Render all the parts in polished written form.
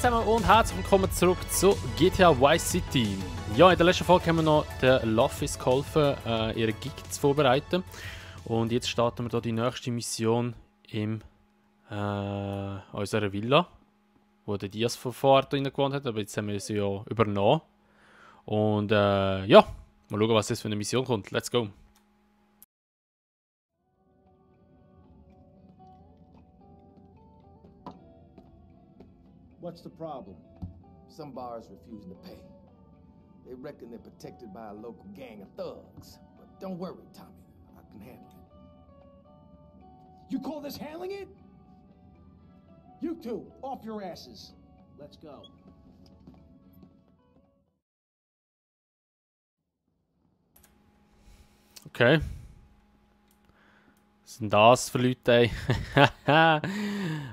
zusammen und herzlich willkommen zurück zu GTA Vice City. Ja, in der letzten Folge haben wir noch der Lofis geholfen, ihre Gig zu vorbereiten. Und jetzt starten wir hier die nächste Mission in unserer Villa, wo der Diaz vor Ort drin gewohnt hat, aber jetzt haben wir sie ja übernommen. Und ja, mal schauen, was das für eine Mission kommt. Let's go! What's the problem? Some bars refusing to pay. They reckon they're protected by a local gang of thugs. But don't worry, Tommy. I can handle it. You call this handling it? You two, off your asses. Let's go. Okay. Was sind das für Leute, ey?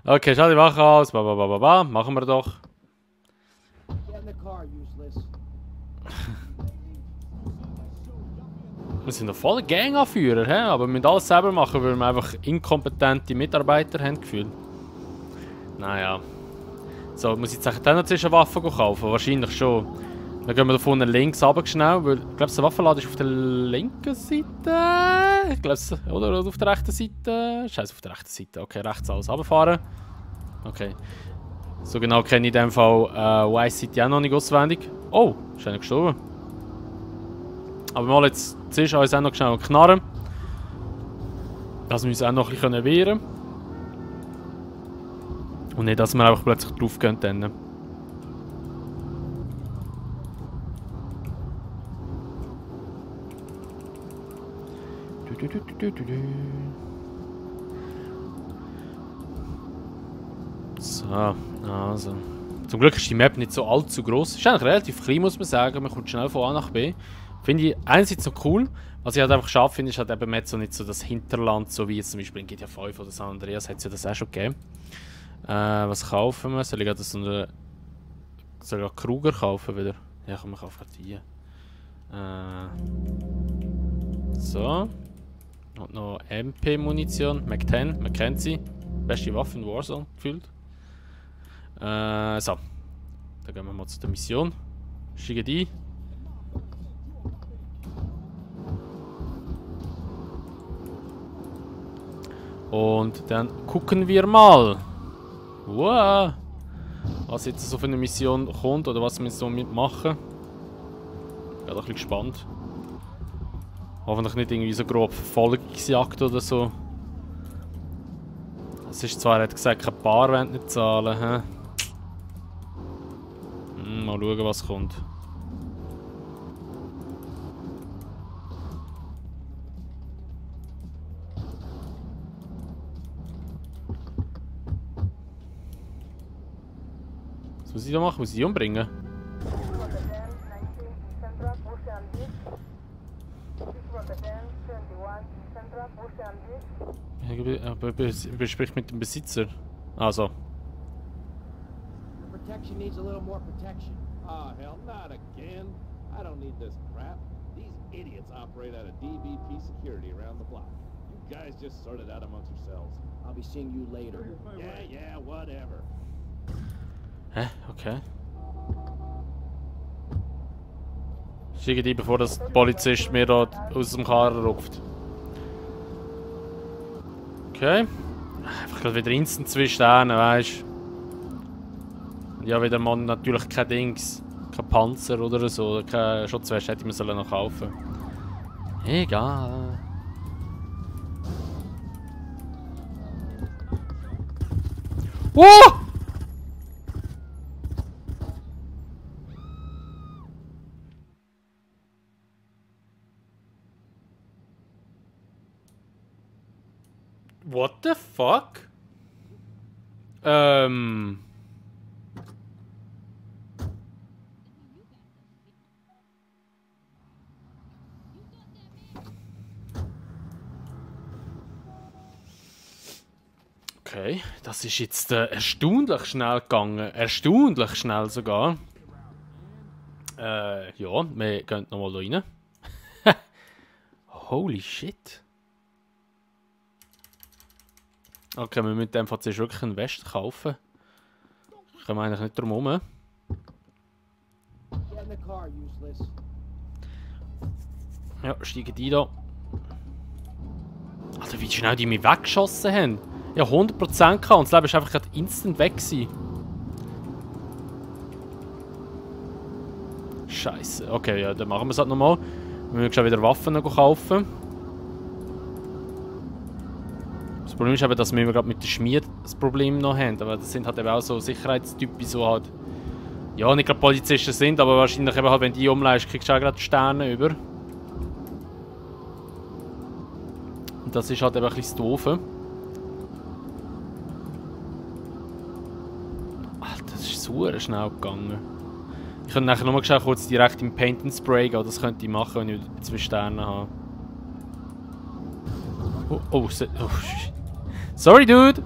Okay, schau die Wache aus. Machen wir doch. Wir sind noch voll Gang-Anführer, aber wir müssen alles selber machen, weil wir einfach inkompetente Mitarbeiter haben gefühlt. Naja. So, muss ich jetzt dann noch eine Waffe kaufen? Wahrscheinlich schon. Dann gehen wir da vorne links runter schnell, weil ich glaube, der Waffenladen ist auf der linken Seite. Ich glaube, oder auf der rechten Seite. Scheiße, auf der rechten Seite. Okay, rechts alles runterfahren. Okay. So genau kenne ich in dem Fall Vice City auch noch nicht auswendig. Oh, ist einer gestorben. Aber wir wollen jetzt zuerst uns auch noch schnell knarren. Dass wir uns auch noch ein bisschen wehren können. Und nicht, dass wir einfach plötzlich drauf gehen dann. So, also. Zum Glück ist die Map nicht so allzu groß. Ist eigentlich relativ klein, muss man sagen. Man kommt schnell von A nach B. Finde ich einerseits noch cool. Was ich halt einfach schade finde, ist halt eben so nicht so das Hinterland, so wie jetzt zum Beispiel in GTA 5 oder San Andreas, hat es ja das auch schon gegeben. Was kaufen wir? Soll ich gerade so eine. Soll ich Kruger kaufen wieder? Ja, komm, ich kaufe gerade die. So. Und noch MP-Munition, Mac-10, man kennt sie. Beste Waffe in Warzone, gefühlt. So. Dann gehen wir mal zu der Mission. Steigen die. Und dann gucken wir mal. Wow. Was jetzt so für eine Mission kommt oder was wir so mitmachen. Ich bin ein bisschen gespannt. Hoffentlich nicht irgendwie so grob Verfolgungsjagd oder so. Es ist zwar, er hat gesagt, kein Bar wollen nicht zahlen. He? Mal schauen, was kommt. Was muss ich da machen? Muss ich die umbringen? Bespricht mit dem Besitzer. Also. The protection needs a little more protection. Ah, hell, not again. I don't need this crap. These idiots operate out of DVP security around the block. You guys just sort it out amongst yourselves. I'll be seeing you later. Yeah, whatever. Hä? Okay. Schiege die, bevor das Polizist mir da aus dem Karren ruft. Okay. Einfach gerade wieder instant zwischen denen, weißt du. Ja, wieder mal natürlich kein Dings. Kein Panzer oder so. Kein Schutzweste hätte ich mir noch kaufen sollen. Egal. Wow! What the fuck? Okay, das ist jetzt erstaunlich schnell gegangen. Erstaunlich schnell sogar. Ja, wir gehen nochmal da rein. Holy shit. Okay, wir müssen einfach zuerst wirklich einen West kaufen. Können wir eigentlich nicht drum herum. Ja, steigen die da. Alter, wie schnell die mich weggeschossen haben. Ja, 100% gehabt und das Leben ist einfach gerade instant weg gewesen. Scheiße. Okay, ja, dann machen wir es halt nochmal. Wir müssen schon wieder Waffen noch kaufen. Das Problem ist eben, dass wir gerade mit der Schmied das Problem noch haben. Aber das sind halt eben auch so Sicherheitstypen, so halt... Ja, nicht gerade Polizisten sind, aber wahrscheinlich eben halt, wenn die umleist, kriegst du auch gerade Sterne über. Und das ist halt eben ein bisschen doof. Alter, das ist so schnell gegangen. Ich könnte nachher nochmal kurz direkt im Paint and Spray gehen, das könnte ich machen, wenn ich 2 Sterne habe. Oh, sorry, Dude!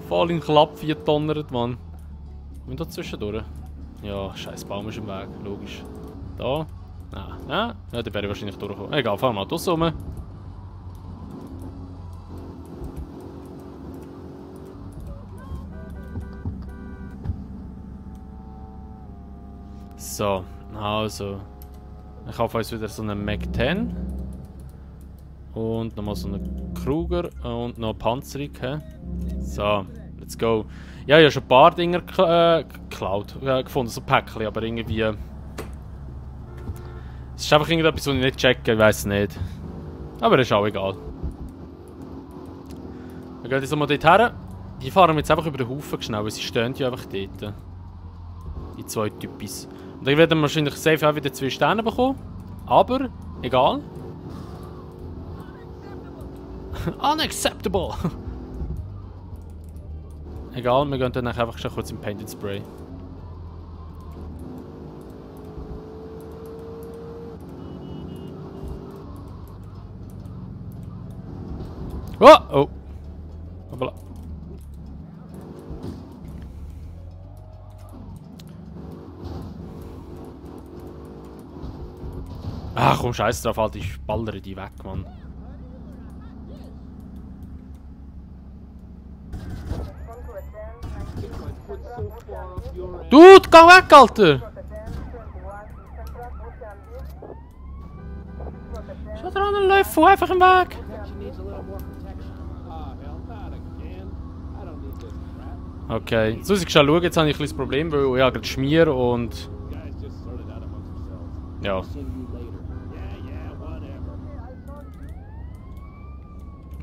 Voll in Klapp 4 Tonnen, Mann. Und da zwischendurch? Ja, scheiß Baum ist im Weg, logisch. Da? Nein, nein. Ja, da wäre ich wahrscheinlich durchgekommen. Egal, fahren wir mal das rum. So, also. Ich kaufe uns wieder so einen Mac 10. Und nochmal so einen Kruger und noch eine Panzerung. So, let's go. Ja, ich habe schon ein paar Dinger geklaut, gefunden, so Päckchen, aber irgendwie... Es ist einfach irgendetwas, was ich nicht checke, ich weiß es nicht. Aber ist auch egal. Wir gehen jetzt mal dort her. Die fahren jetzt einfach über den Haufen schnell, weil sie stehen ja einfach dort. Die 2 Typis. Und dann werden wir wahrscheinlich safe auch wieder 2 Sterne bekommen. Aber, egal. Unacceptable! Egal, wir gehen dann einfach schon kurz im Paint and Spray. Oh! Oh! Hoppala. Ach komm, scheiß drauf, Alter, ich ballere die weg, Mann. Dude, geh weg, Alter! Schau dir an, Löffel, einfach im Weg! Okay, jetzt muss ich schon schauen, jetzt habe ich ein kleines Problem, weil ich habe gerade Schmier und... Ja.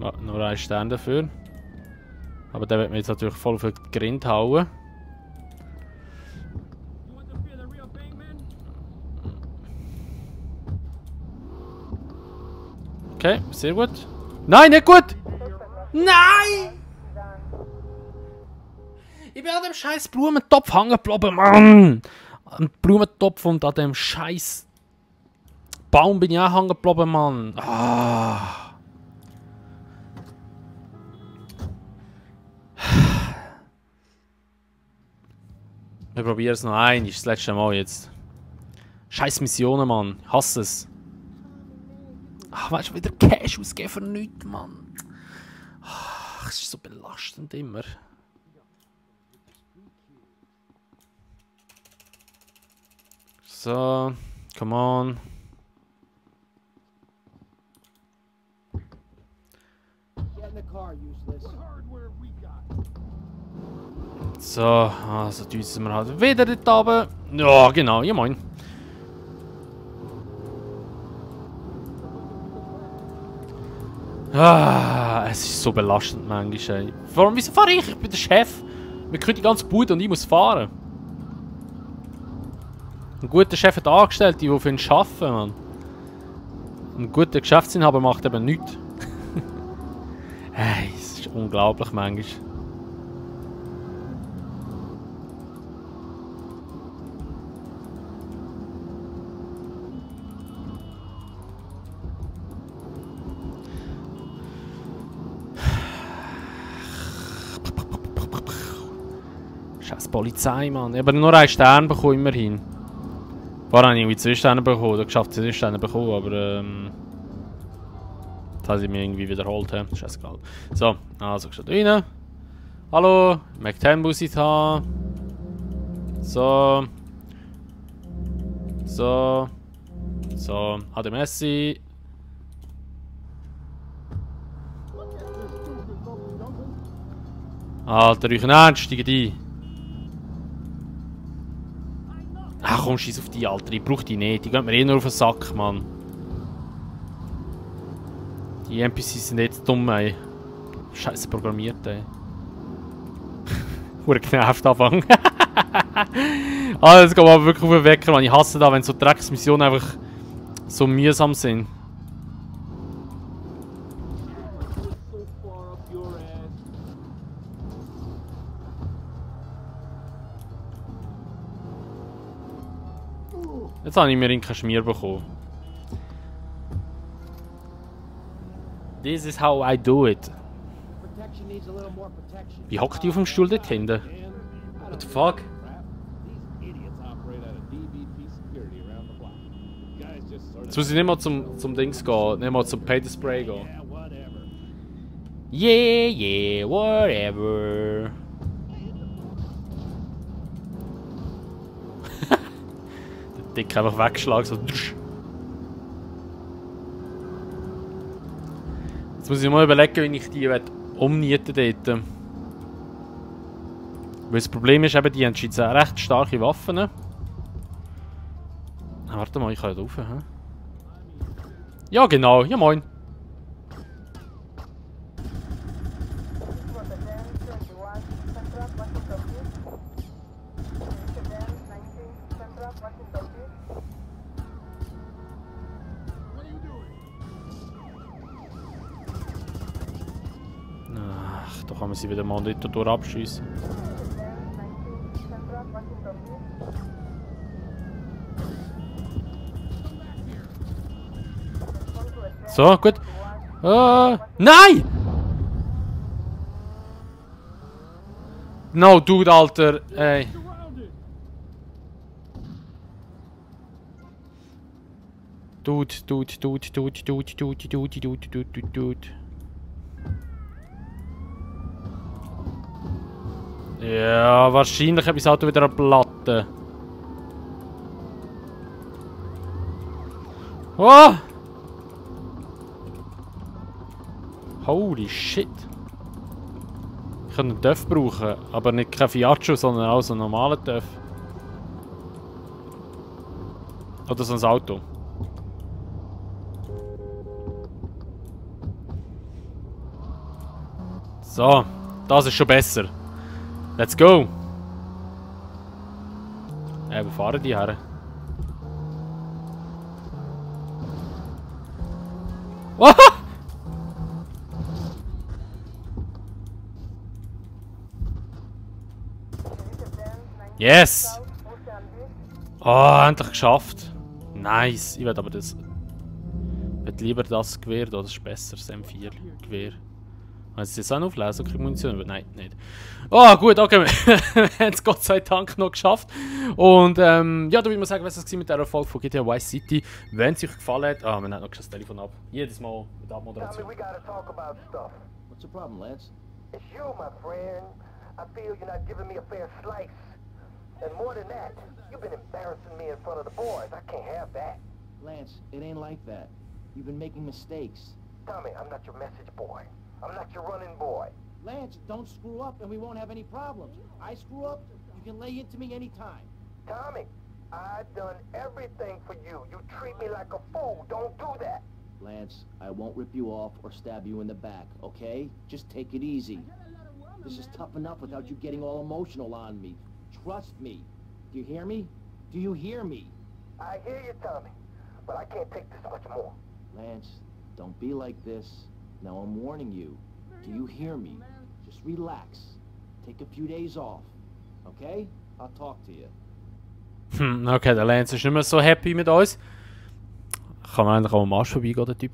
Ah, nur 1 Stern dafür. Aber der wird mir jetzt natürlich voll auf die Grind hauen. Okay, sehr gut. Nein, nicht gut! Nein! Ich bin an dem scheiß Blumentopf hängen geblieben, Mann! Am Blumentopf und an dem scheiß Baum bin ich auch hängen geblieben, Mann. Ah. Wir probieren es noch ein, ist das letzte Mal jetzt. Scheiß Missionen, Mann. Ich hasse es. Ach, weißt du, wieder Cash ausgeben für nichts, Mann. Ach, es ist so belastend immer. So, come on. So, also düsen wir halt wieder dort oben. Ja, genau, ja moin. Ah, es ist so belastend manchmal. Vor allem, wieso fahre ich? Ich bin der Chef. Wir können die ganze Bude und ich muss fahren. Ein guter Chef hat Angestellte, die für ihn arbeiten, Mann. Ein guter Geschäftsinhaber macht eben nichts. Hey, es ist unglaublich manchmal. Scheiß Polizei, Mann. Ich habe nur 1 Stern bekommen, immerhin. Vorher habe ich irgendwie 2 Sterne bekommen, oder geschafft 2 Sterne bekommen, aber das habe ich mir irgendwie wiederholt. Scheißegal. So, also schon rein. Hallo, Mac 10 muss ich haben. So. So. So, Ade Messi. Alter, euch ernst, steigt ein. Ach komm, scheiß auf die, Alter, ich brauch die nicht. Die gehen mir eh nur auf den Sack, Mann. Die NPCs sind jetzt dumm, ey. Scheiße programmiert, ey. Hure genervt anfangen. Ah, das geht aber wirklich auf den Wecker, Mann. Ich hasse da, wenn so Drecksmissionen einfach so mühsam sind. Jetzt habe ich mir keinen Schmier bekommen. This is how I do it. Wie hockt die auf dem Stuhl dort hinten? What the fuck? Jetzt muss ich nicht mal zum Dings gehen, nicht mal zum Pay the Spray gehen. Yeah, whatever. Der Dick einfach weggeschlagen, so. Jetzt muss ich mal überlegen, wie ich die umnieten dort. Weil das Problem ist eben, die haben jetzt recht starke Waffen. Ah, warte mal, ich kann da rauf, hä? Ja, genau. Ja, moin. Ach, da kann man sie wieder mal nicht durch abschießen. So, gut. Nein! No, dude, Alter. Ey. Dude. Ja, wahrscheinlich habe ich das Auto wieder eine Platte. Oh! Holy shit. Ich kann einen Töff brauchen, aber nicht kein Fiaccio, sondern auch so einen normalen Töff. Oder so ein Auto. So, das ist schon besser. Let's go! Wo fahren die her? Oh! Yes! Oh, endlich geschafft. Nice. Ich will aber das... Ich will lieber das Gewehr da, das ist besser, das M4 Gewehr. Kannst du das auch auflesen? Krieg Munition? Nein, nicht. Oh, gut, okay. Wir haben es Gott sei Dank noch geschafft. Und ja, da würde ich mal sagen, was es war mit dieser Folge von GTA Vice City. Wenn es euch gefallen hat... Ah, wir nehmen noch das Telefon ab. Jedes Mal mit Abmoderation. What's the problem, Lance? It's you, my friend. I feel you're not giving me a fair slice. And more than that, you've been embarrassing me in front of the boys. I can't have that. Lance, it ain't like that. You've been making mistakes. Tommy, I'm not your message boy. I'm not your running boy. Lance, don't screw up and we won't have any problems. I screw up, you can lay into me anytime. Tommy, I've done everything for you. You treat me like a fool. Don't do that. Lance, I won't rip you off or stab you in the back, okay? Just take it easy. This is tough enough without you getting all emotional on me. Trust me. Do you hear me? Do you hear me? I hear you, Tommy, but I can't take this much more. Lance, don't be like this. Now I'm warning you. Do you hear me? Just relax. Take a few days off. Okay? I'll talk to you. Okay, der Lance ist nicht mehr so happy mit uns. Kann man eigentlich auch am Arsch vorbeigehen, der Typ.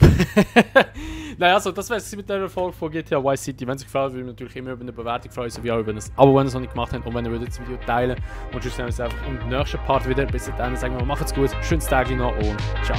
Nein, also das wäre es mit der Folge von GTA Vice City. Wenn es euch gefällt, würde ich natürlich immer über eine Bewertung freuen, sowie auch über ein Abo, wenn ihr es noch nicht gemacht habt. Und wenn ihr das Video teilen und sonst sehen wir uns einfach im nächsten Part wieder. Bis dahin sagen wir, macht's gut, schönes Tag noch und ciao.